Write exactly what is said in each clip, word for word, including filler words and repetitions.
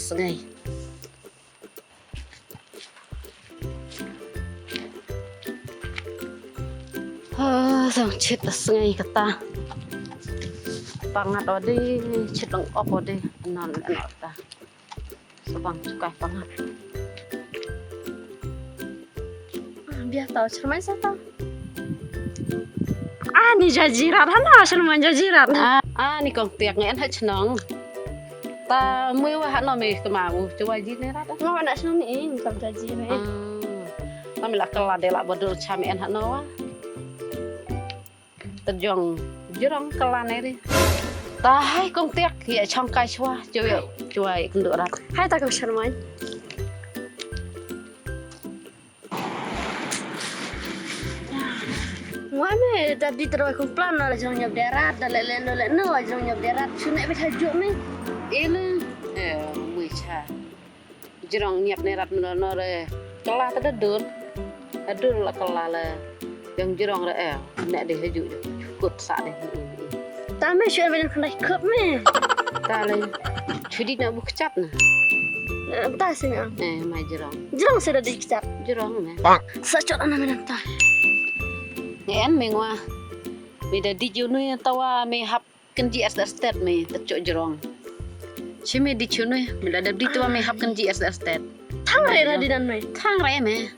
Sngi. Ha, sngewchit da sngi kata. Pangat odi, chit lang op odi. Nan, nan ta. Sabang sukai pangat. Ah, biar tahu cermai sa tahu. Ah, ni jaji rat hana, cermai jaji rat. Ah, ah, ni kong tiak ngen ha chnong. Ta mui wa hano me kema u, cuba ji ne rat. Ngo na shnong ni, ni kam jaji ne. Hmm. Ta me la kala de la bodur cha me en hano wa. Tejong, jrong kala ne ri. Ta hai kong tiak, ya chong kai chwa, cuba, cuba ya kendu rat. Hai ta kong sharman. Ngwa me, da di teroi kumplan na la jrong nyap derat, da le le no le no la jrong nyap derat, sune be thajuk me. Ele, eh, mui cha. Jrong nyap ne rat meno no re. Kala ta da dur. Adur la kala le. Yang jrong re, eh, ne de haju. Kut sa de. Ta me shu me khnai khup me. Ta le. Chudi na bu kchat na. Eh, ta si me. Eh, mai jrong. Jrong se da di kchat. Jrong me. Sa chot ana me ta. Ngen me ngwa. Me da di ju nui tawa me hap kynji er stet me ta chot jrong. Chi me di chu nui me da di tawa me hap kynji er stet. Thang re na di nan nui. Thang re me.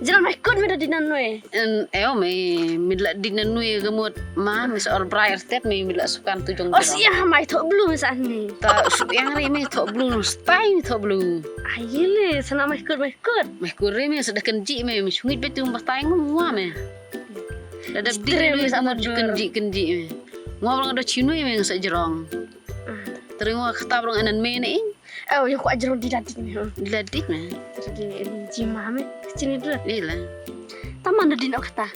Jrong me kut me da di nan nui. En, eo me, me la di nan nui ga mut ma, me sa or brai er stet me, me la sukan tu jong. Or jrong. Siang ha mai tho blu me sa ni. Ta suang re me tho blu, no stai me tho blu. Ai le, sana me kut, me kut. Me kut re me, sa da kynji me, me sungit be tu ba tai ngwa me. Da da di. Stre me sa me kynji, kynji me. Ngwa rong da chi nui me sa jrong. Ah. Tering ngwa kata rong anan me ne ing. Oh, yo kwah jrong di da di me. Di da di me. Jadi, eh, ji ma me. Sini dulu. Ila. Ta man da di nok kata.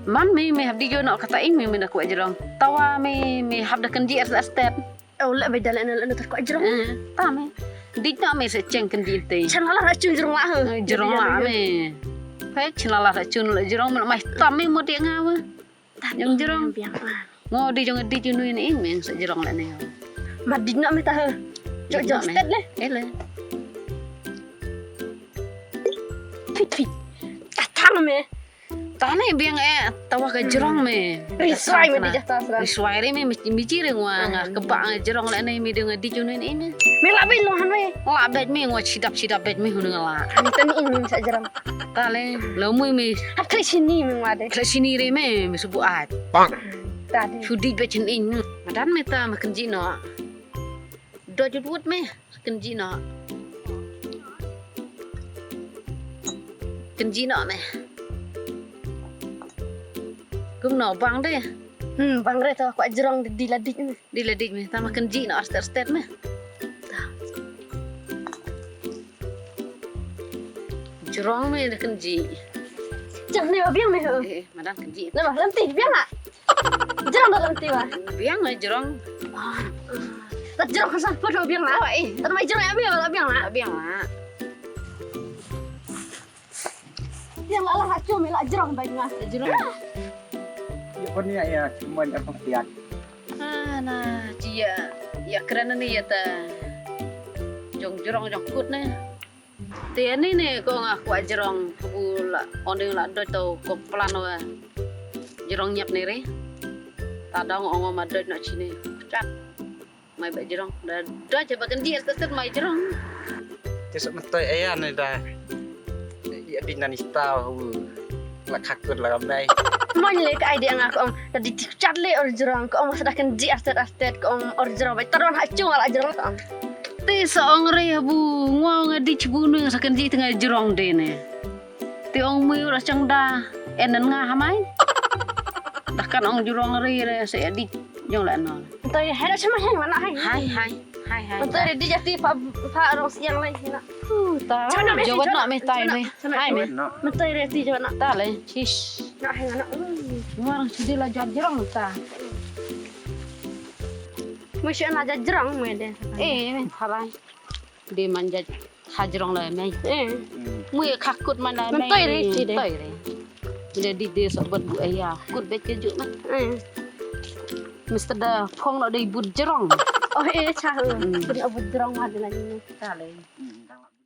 Man me, me hap di yo nok kata ing me, me na kwah jrong. Tawa me, me hap da kynji er stet. Oh, la be da le na le na ta kwah jrong. Eh, ta me. Di nok me sa cheng kynji te. Chan la la chun jrong la he. Eh, jrong la me. He, chan la la chun la jrong me, mai ta me mo di nga wa. Jong jrong. Biang, ah. Ngo di jong di jong nui ni me sa jrong la ne. Ma di nok me ta he. Jong jrong stet le. Ele. Pit pit. Tatang me. Ta ne biang eh, tawa ka jrong me. Ri swai me di jata sra. Ri swai re me, mi ji re ngwa nga kebak nga jrong la ne me di nga di jong nui ni me. Me la be long han me. La be me ngwa chidap chidap be me hun nga la. Ani tani ing me sa jrong. Ta le, lo mui me. Hap khlek sini me ngwa de. Khlek sini re me, me subu at. Bang. Ta de. Sudi be chen in. Madan me ta me kynji no. Do jut wut me, kynji no. Kynji no me. Kum no bang de. Hmm, bang re to kwah jrong di la dik me. Di la dik me, ta ma kynji no arstet arstet me. Jrong me da kynji. Jrong ne ba biang me ho. Eh, madan kynji. Ne ba lenti biang la. Jrong da lenti ba. Biang me jrong. Ta jrong khasan put ho biang la. Oh, eh. Ta mai jrong ya me la biang la. Biang la. Yang la la ha chum la jrong bai nga. Jrong. Ya pun ya ya cuma apa tiat. Ah, na, ci ya, ya kren ni ya ta. Jong jrong jong kut ne. Te ni ne ko nga kwah jrong bu la on la doi to ko plan wa. Jrong nyap ne re. Ta dong ong ma doi no chine. Chat. Mai ba jrong. Da da je ba kan di tet mai jrong. Te sa matai aya ne da. Ya di nani ta hu. La khakut la mai. Mon le ka idea nga ko ong. Da di tik chat le or jrong ko ong sa da kan di astet astet ko ong or jrong bai taron ha chung la jrong ko ong. Te sa ong re bu ngwa nga di chbu nu sa kan di tengah jrong de ne. Te ong mui ra chang da en nga ha mai. Da kan ong jrong re re sa ya di jong la no. Te hai ra chama hai mana hai. Hai hai hai hai. Te di jati pa pa rong siang lai na. Ta jawat na me tai me. Hai me. Mentoi re ti jawat na. Ta le. Chish. Na hai na. Ngwa rang sidi la jat jrong ta. Mui shu na jat jrong mui de. Eh, me tharai. De man jat ha jrong la me. Eh. Mui khakut man la me. Mentoi re ti de. Mentoi re. De di de sobat bu aya. Kut bet ke juk na. Eh. Mister da phong no dei but jrong. Oh, eh, cha. Pun abu drong ma dina ni. Ka lei. Hmm, ka lei.